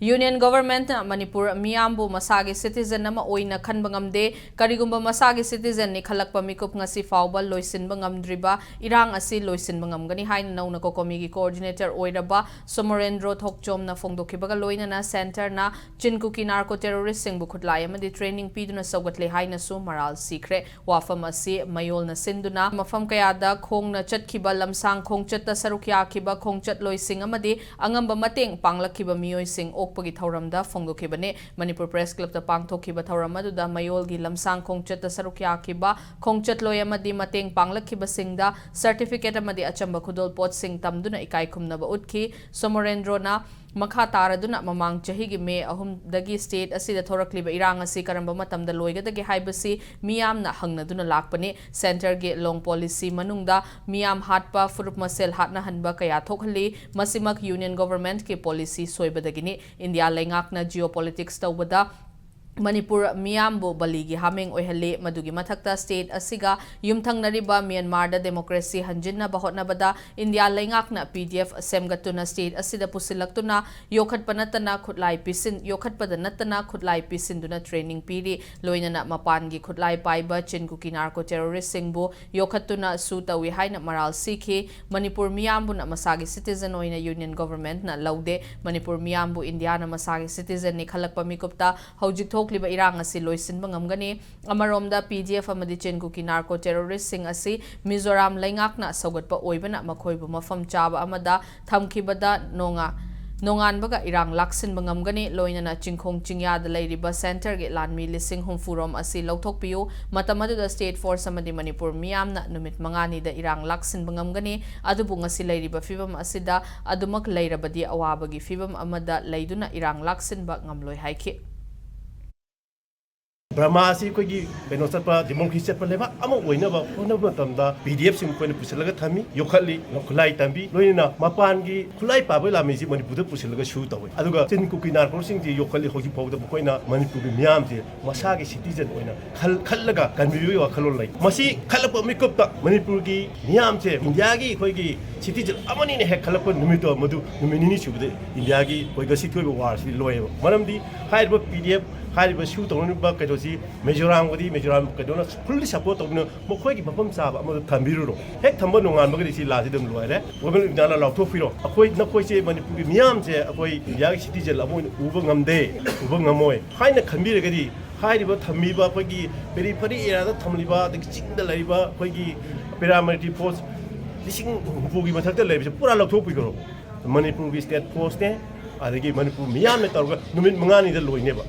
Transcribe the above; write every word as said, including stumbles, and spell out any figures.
Union Government ꯅ ꯃꯅꯤꯄꯨꯔ ꯃꯤꯌꯥꯝꯕꯨ ꯃꯁꯥꯒꯤ citizen ꯑꯃ ꯑꯣꯏꯅ ꯈꯟꯕ ꯉꯝꯗꯦ꯫ ꯀꯔꯤꯒꯨꯝꯕ ꯃꯁꯥꯒꯤ citizen ꯅꯤ ꯈꯜꯂꯛꯄ ꯃꯤꯀꯨꯞ ꯉꯁꯤ ꯐꯥꯎꯕ ꯂꯣꯏꯁꯤꯟꯕ ꯉꯝꯗ꯭ꯔꯤꯕ ꯏꯔꯥꯡ ꯑꯁꯤ ꯂꯣꯏꯁꯤꯟꯕ ꯉꯝꯒꯅꯤ ꯍꯥꯏꯅ ꯅꯧꯅ COCOMI ꯒꯤ coordinator ꯑꯣꯏꯔꯕ ꯁꯣꯃꯣꯔꯦꯟꯗ꯭ꯔꯣ ꯊꯣꯛꯆꯣꯝꯅ ꯐꯣꯡꯗꯣꯛꯈꯤꯕꯒ ꯂꯣꯏꯅꯅ centre ꯅ ꯆꯤꯟ ꯀꯨꯀꯤ narco terrorist ꯁꯤꯡꯕꯨ ꯈꯨꯠꯂꯥꯏ ꯑꯃꯗꯤ training ꯄꯤꯗꯨꯅ ꯁꯧꯒꯠꯂꯦ ꯍꯥꯏꯅꯁꯨ ꯃꯔꯥꯜ ꯁꯤꯈ꯭ꯔꯦ꯫ ꯋꯥꯐꯝ ꯑꯁꯤ ꯃꯌꯣꯜꯅ ꯁꯤꯟꯗꯨꯅ ꯃꯐꯝ ꯀꯌꯥꯗ ꯈꯣꯡꯅ ꯆꯠꯈꯤꯕ, ꯂꯝꯁꯥꯡ ꯈꯣꯡꯆꯠꯇ ꯁꯔꯨꯛ ꯌꯥꯈꯤꯕ ꯈꯣꯡꯆꯠꯂꯣꯏꯁꯤꯡ ꯑꯃꯗꯤ ꯑꯉꯝꯕ ꯃꯇꯦꯡ ꯄꯥꯡꯂꯛꯈꯤꯕ ꯃꯤꯑꯣꯏꯁꯤꯡ ꯑꯣꯛꯄꯒꯤ ꯊꯧꯔꯝꯗ ꯐꯣꯡꯗꯣꯛꯈꯤꯕꯅꯤ꯫ ꯃꯅꯤꯄꯨꯔ Press Club ꯇ ꯄꯥꯡꯊꯣꯛꯈꯤꯕ ꯊꯧꯔꯝ ꯑꯗꯨꯗ ꯃꯌꯣꯜꯒꯤ ꯂꯝꯁꯥꯡ ꯈꯣꯡꯆꯠꯇ ꯁꯔꯨꯛ ꯌꯥꯈꯤꯕ ꯈꯣꯡꯆꯠꯂꯣꯏ ꯑꯃꯗꯤ ꯃꯇꯦꯡ ꯄꯥꯡꯂꯛꯈꯤꯕꯁꯤꯡꯗ certificate ꯑꯃꯗꯤ ꯑꯆꯝꯕ ꯈꯨꯗꯣꯜꯄꯣꯠꯁꯤꯡ ꯇꯝꯗꯨꯅ ꯏꯀꯥꯏ ꯈꯨꯝꯅꯕ ꯎꯠꯈꯤ꯫ ꯁꯣꯃꯣꯔꯦꯟꯗ꯭ꯔꯣꯅ ꯃꯈꯥ ꯇꯥꯔꯗꯨꯅ ꯃꯃꯥꯡ ꯆꯍꯤꯒꯤ ꯃꯦ ꯑꯍꯨꯝꯗꯒꯤ state ꯑꯁꯤꯗ ꯊꯣꯔꯛꯂꯤꯕ ꯏꯔꯥꯡ ꯑꯁꯤ ꯀꯔꯝꯕ ꯃꯇꯝꯗ ꯂꯣꯏꯒꯗꯒꯦ ꯍꯥꯏꯕꯁꯤ ꯃꯤꯌꯥꯝꯅ ꯍꯪꯅꯗꯨꯅ ꯂꯥꯛꯄꯅꯤ꯫ Centre ꯒꯤ long policy ꯃꯅꯨꯡꯗ ꯃꯤꯌꯥꯝ ꯍꯥꯠꯄ, ꯐꯨꯔꯨꯞ ꯃꯁꯦꯜ ꯍꯥꯠꯅꯍꯟꯕ ꯀꯌꯥ ꯊꯣꯛꯍꯜꯂꯤ꯫ ꯃꯁꯤꯃꯛ Union Government ꯀꯤ policy ꯁꯣꯏꯕꯗꯒꯤꯅꯤ꯫ ꯏꯟꯗꯤꯌꯥ ꯂꯩꯉꯥꯛꯅ geopolitics ꯇꯧꯕꯗ ꯃꯅꯤꯄꯨꯔ ꯃꯤꯌꯥꯝꯕꯨ ꯕꯂꯤꯒꯤ ꯍꯥꯃꯦꯡ ꯑꯣꯏꯍꯜꯂꯤ꯫ ꯃꯗꯨꯒꯤ ꯃꯊꯛꯇ state ꯑꯁꯤꯒ ꯌꯨꯝꯊꯪꯅꯔꯤꯕ ꯃ꯭ꯌꯥꯟꯃꯥꯔꯗ democracy ꯍꯟꯖꯤꯟꯅꯕ ꯍꯣꯠꯅꯕꯗ ꯏꯟꯗꯤꯌꯥ ꯂꯩꯉꯥꯛꯅ PDF ꯁꯦꯝꯒꯠꯇꯨꯅ state ꯑꯁꯤꯗ ꯄꯨꯁꯤꯜꯂꯛꯇꯨꯅ ꯌꯣꯛꯈꯠꯄ ꯅꯠꯇꯅ ꯈꯨꯠꯂꯥꯏ ꯄꯤꯁꯤꯟ-, ꯌꯣꯛꯈꯠꯄꯗ ꯅꯠꯇꯅ ꯈꯨꯠꯂꯥꯏ ꯄꯤꯁꯤꯟꯗꯨꯅ training ꯄꯤꯔꯤ꯫ ꯂꯣꯏꯅꯅ ꯃꯄꯥꯟꯒꯤ ꯈꯨꯠꯂꯥꯏ ꯄꯥꯏꯕ ꯆꯤꯟ ꯀꯨꯀꯤ narco terrorist ꯁꯤꯡꯕꯨ ꯌꯣꯛꯈꯠꯇꯨꯅ ꯁꯨ ꯇꯧꯏ ꯍꯥꯏꯅ ꯃꯔꯥꯜ ꯁꯤꯈꯤ꯫ ꯃꯅꯤꯄꯨꯔ ꯃꯤꯌꯥꯝꯕꯨꯅ ꯃꯁꯥꯒꯤ citizen ꯑꯣꯏꯅ Union Government ꯅ ꯂꯧꯗꯦ꯫ ꯃꯅꯤꯄꯨꯔ ꯃꯤꯌꯥꯝꯕꯨ ꯏꯟꯗꯤꯌꯥꯅ ꯃꯁꯥꯒꯤ citizen ꯅꯤ ꯈꯜꯂꯛꯄ ꯃꯤꯀꯨꯞꯇ ꯍꯧꯖꯤꯛ ꯊꯣꯛꯂꯤꯕ ꯏꯔꯥꯡ ꯑꯁꯤ ꯂꯣꯏꯁꯤꯟꯕ ꯉꯝꯒꯅꯤ꯫ ꯑꯃꯔꯣꯝꯗ PDF ꯑꯃꯗꯤ ꯆꯤꯟ ꯀꯨꯀꯤ narco terrorist ꯁꯤꯡ ꯑꯁꯤ ꯃꯤꯖꯣꯔꯥꯝ ꯂꯩꯉꯥꯛꯅ ꯁꯧꯒꯠꯄ ꯑꯣꯏꯕꯅ ꯃꯈꯣꯏꯕꯨ ꯃꯐꯝ ꯆꯥꯕ ꯑꯃꯗ ꯊꯝꯈꯤꯕꯗ ꯅꯣꯡꯉꯥ-, ꯅꯣꯡꯉꯥꯟꯕꯒ ꯏꯔꯥꯡ ꯂꯥꯛꯁꯤꯟꯕ ꯉꯝꯒꯅꯤ꯫ ꯂꯣꯏꯅꯅ ꯆꯤꯡꯈꯣꯡ ꯆꯤꯡꯌꯥꯗ ꯂꯩꯔꯤꯕ centre ꯒꯤ ꯂꯥꯟꯃꯤ ꯂꯤꯁꯤꯡ ꯍꯨꯝꯐꯨ ꯔꯣꯝ ꯑꯁꯤ ꯂꯧꯊꯣꯛꯄꯤꯌꯨ꯫ ꯃꯇꯝ ꯑꯗꯨꯗ state force ꯑꯃꯗꯤ ꯃꯅꯤꯄꯨꯔ ꯃꯤꯌꯥꯝꯅ ꯅꯨꯃꯤꯠ ꯃꯉꯥꯅꯤꯗ ꯏꯔꯥꯡ ꯂꯥꯛꯁꯤꯟꯕ ꯉꯝꯒꯅꯤ꯫ ꯑꯗꯨꯕꯨ ꯉꯁꯤ ꯂꯩꯔꯤꯕ ꯐꯤꯕꯝ ꯑꯁꯤꯗ ꯑꯗꯨꯃꯛ ꯂꯩꯔꯕꯗꯤ ꯑꯋꯥꯕꯒꯤ ꯐꯤꯕꯝ ꯑꯃꯗ ꯂꯩꯗꯨꯅ ꯏꯔꯥꯡ ꯂꯥꯛꯁꯤꯟꯕ ꯉꯝꯂꯣꯏ ꯍꯥꯏꯈꯤ꯫ ꯕꯔꯃꯥ ꯑꯁꯤ ꯑꯩꯈꯣꯏꯒꯤ ꯀꯩꯅꯣ ꯆꯠꯄ, ꯗꯦꯃꯣꯀ꯭ꯔꯦꯁꯤ ꯆꯠꯄ ꯂꯩꯕꯥꯛ ꯑꯃ ꯑꯣꯏꯅꯕ ꯍꯣꯠꯅꯕ ꯃꯇꯝꯗ ꯄꯤ ꯗꯤ ꯑꯦꯐꯁꯤꯡ ꯑꯩꯈꯣꯏꯅ ꯄꯨꯁꯤꯜꯂꯒ ꯊꯝꯃꯤ, ꯌꯣꯛꯈꯠꯂꯤ, ꯈꯨꯠꯂꯥꯏ ꯇꯝꯕꯤ, ꯂꯣꯏꯅꯅ ꯃꯄꯥꯟꯒꯤ ꯈꯨꯠꯂꯥꯏ ꯄꯥꯕ ꯂꯥꯟꯃꯤꯁꯤ ꯃꯅꯤꯄꯨꯔꯗ ꯄꯨꯁꯤꯜꯂꯒ ꯁꯨ ꯇꯧꯏ꯫ ꯑꯗꯨꯒ ꯆꯤꯟ ꯀꯨꯀꯤ ꯅꯥꯔꯛꯄꯁꯤꯡꯁꯤ ꯌꯣꯛꯈꯠꯂꯤ꯫ ꯍꯧꯖꯤꯛ ꯐꯥꯎꯗ ꯃꯈꯣꯏꯅ ꯃꯅꯤꯄꯨꯔꯒꯤ ꯃꯤꯌꯥꯝꯁꯦ ꯃꯁꯥꯒꯤ ꯁꯤꯇꯤꯖꯟ ꯑꯣꯏꯅ ꯈꯜ-, ꯈꯜꯂꯒ ꯀꯟꯕꯤꯕꯒꯤ ꯋꯥꯈꯜꯂꯣꯟ ꯂꯩ꯫ ꯃꯁꯤ ꯈꯜꯂꯛꯄ ꯃꯤꯀꯨꯞꯇ ꯃꯅꯤꯄꯨꯔꯒꯤ ꯃꯤꯌꯥꯝꯁꯦ ꯏꯟꯗꯤꯌꯥꯒꯤ ꯑꯩꯈꯣꯏꯒꯤ ꯁꯤꯇꯤꯖꯟ ꯑꯃꯅꯤꯅ ꯍꯦꯛ ꯈꯜꯂꯛꯄ ꯅꯨꯃꯤꯠꯇꯣ, ꯃꯗꯨ ꯅꯨꯃꯤꯠ ꯅꯤꯅꯤ ꯁꯨꯕꯗ ꯏꯟꯗꯤꯌꯥꯒꯤ ꯑꯩꯈꯣꯏ ꯉꯁꯤ ꯊꯣꯛꯏꯕ ꯋꯥꯔꯁꯤꯗꯤ ꯂꯣꯏꯌꯦꯕ꯫ ꯃꯔꯝꯗꯤ ꯍꯥꯏꯔꯤꯕ ꯄꯤ ꯗꯤ ꯑꯦꯐ, ꯍꯥꯏꯔꯤꯕ ꯁꯨ ꯇꯧꯅꯔꯤꯕ ꯀꯩꯅꯣꯁꯤ ꯃꯤꯖꯣꯔꯥꯝꯒꯗꯤ, ꯃꯤꯖꯣꯔꯥꯝ ꯀꯩꯅꯣꯅ ꯐꯨꯜꯂꯤ ꯁꯞꯄꯣꯔꯠ ꯇꯧꯕꯅꯤꯅ ꯃꯈꯣꯏꯒꯤ ꯃꯐꯝ ꯆꯥꯕ ꯑꯃꯗ ꯊꯝꯕꯤꯔꯨꯔꯣ꯫ ꯍꯦꯛ ꯊꯝꯕ ꯅꯣꯡꯉꯥꯟꯕꯒꯗꯤ ꯁꯤ ꯂꯥꯟꯁꯤ ꯑꯗꯨꯝ ꯂꯣꯏꯔꯦ꯫ ꯒꯣꯕꯔꯃꯦꯟ ꯑꯣꯐ ꯏꯟꯗꯤꯌꯥꯅ ꯂꯥꯎꯊꯣꯛꯄꯤꯔꯣ꯫ ꯑꯩꯈꯣꯏ, ꯅꯈꯣꯏꯁꯦ ꯃꯅꯤꯄꯨꯔꯒꯤ ꯃꯤꯌꯥꯝꯁꯦ ꯑꯩꯈꯣꯏ ꯏꯟꯗꯤꯌꯥꯒꯤ ꯁꯤꯇꯤꯖꯟ ꯑꯃ ꯑꯣꯏꯅ ꯎꯕ ꯉꯝꯗꯦ, ꯎꯕ ꯉꯝꯃꯣꯏ ꯍꯥꯏꯅ ꯈꯟꯕꯤꯔꯒꯗꯤ ꯍꯥꯏꯔꯤꯕ ꯊꯝꯃꯤꯕ ꯑꯩꯈꯣꯏꯒꯤ ꯄꯦꯔꯤꯐꯔꯤ ꯑꯦꯔꯤꯌꯥꯗ ꯊꯝꯂꯤꯕ, ꯑꯗꯒꯤ ꯆꯤꯡꯗ ꯂꯩꯔꯤꯕ ꯑꯩꯈꯣꯏꯒꯤ ꯄꯦꯔꯥꯃꯤꯂꯤꯇꯔꯤ ꯐꯣꯔꯁ ꯂꯤꯁꯤꯡ ꯍꯨꯝꯐꯨꯒꯤ ꯃꯊꯛꯇ ꯂꯩꯕꯁꯦ ꯄꯨꯔꯥ ꯂꯧꯊꯣꯛꯄꯤꯈ꯭ꯔꯣ꯫ ꯃꯅꯤꯄꯨꯔꯒꯤ ꯁ꯭ꯇꯦꯠ ꯐꯣꯔꯁꯅꯦ, ꯑꯗꯒꯤ ꯃꯅꯤꯄꯨꯔ ꯃꯤꯌꯥꯝꯅ ꯇꯧꯔꯒ ꯅꯨꯃꯤꯠ ꯃꯉꯥꯅꯤꯗ ꯂꯣꯏꯅꯦꯕ꯫